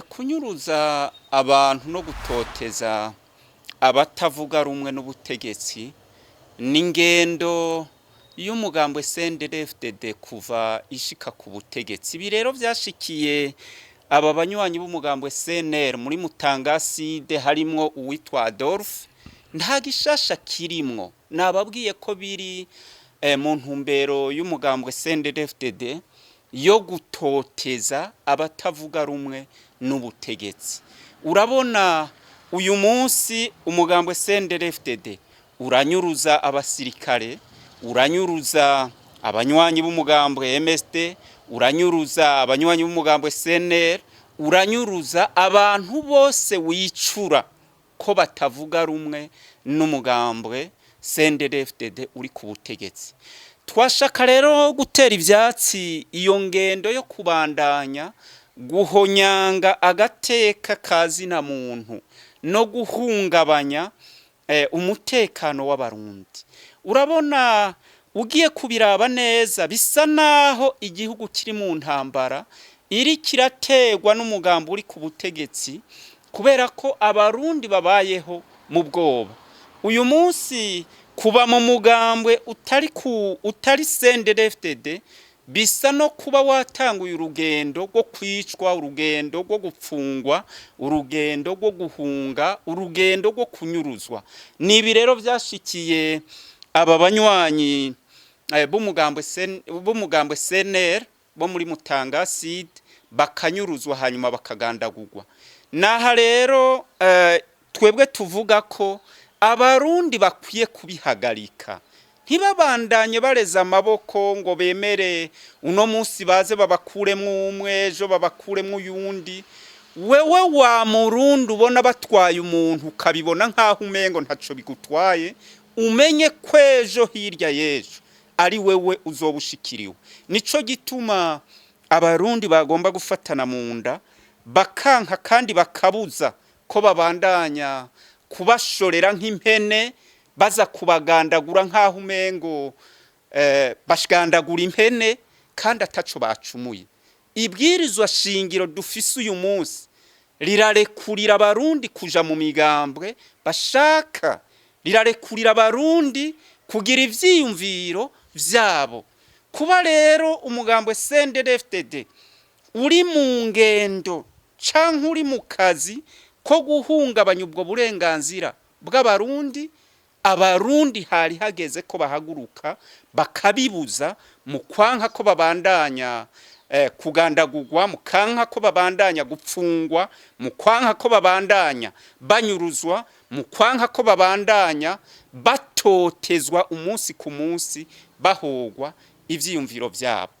Kunyuruza abantu no gutoteza abatavuga rumwe n'ubutegetsi ni ingendo y'umugambwe CNDD-FDD kuva ishika ku butegetsi. Ibi rero vyashikiye aba banywanyi b'umugambwe CNL muri Mutanga Sud, harimwo uwitwa Adolphe, nta gishasha kirimwo. Nababwiye ko biri mu ntumbero y'umugambwe CNDD-FDD yo gutoteza abatavuga rumwe n'ubutegetsi. Urabona uyu munsi umugambwe CNDD-FDD uranyuruza abasirikare, uranyuruza abanywanyi b'umugambwe MSD, uranyuruza abanywanyi b'umugambwe CNL, uranyuruza abantu bose wicura ko batavuga rumwe n'umugambwe CNDD-FDD uri ku butegetsi. Twashaka rero gutera ivyatsi iyo ngendo yo kubandanya guhonyanga agateka ka zina muntu no guhungabanya umutekano w'Abarundi. Urabona ugiye kubiraba neza, bisa naho igihugu kiri mu ntambara iri kiraterwa n'umugambi uri ku butegetsi, kubera ko Abarundi babayeho mu bwoba. Uyu munsi kuba mu mugambwe utari CNDD-FDD bisa no kuba watanguye urugendo rwo kwicwa, urugendo rwo gupfungwa, urugendo rwo guhunga, urugendo rwo kunyuruzwa. Ni ibi rero vyashikiye aba banywanyi b'umugambwe CNL bo muri Mutanga Sud, bakanyuruzwa hanyuma bakagandagurwa. Naha rero twebwe tuvuga ko Abarundi bakwiye kubihagarika, ntibabandanye bareza amaboko ngo bemere uno munsi baze babakuremwo umwe, ejo babakuremwo uyundi. Wewe wa Murundi ubona batwaye umuntu ukabibona nk'aho umengo ntaco bigutwaye, umenye ko ejo hirya y'ejo ari wewe uzoba ushikiriwe. Nico gituma Abarundi bagomba gufatana mu nda, bakanka kandi bakabuza ko babandanya kubashorera nk'impene, baza kubagandagura nk'aho umengo bashgandagura impene kandi ataco bacumuye. Ibwirizwa shingiro dufise uyu munsi rirarekurira Abarundi kuja mu migambwe bashaka, rirarekurira Abarundi kugira ivyiyumviro vyabo. Kuba rero umugambwe CNDD-FDD uri mu ngendo canke uri mu kazi ko guhungabanya ubwo burenganzira bw'Abarundi, Abarundi hari hageze ko bahaguruka bakabibuza, mu kwanka ko babandanya kugandagurwa, mu kanka ko babandanya gupfungwa, mu kwanka ko babandanya banyuruzwa, mu kwanka ko babandanya batotezwa umunsi ku munsi bahogwa ivyiyumviro vyabo.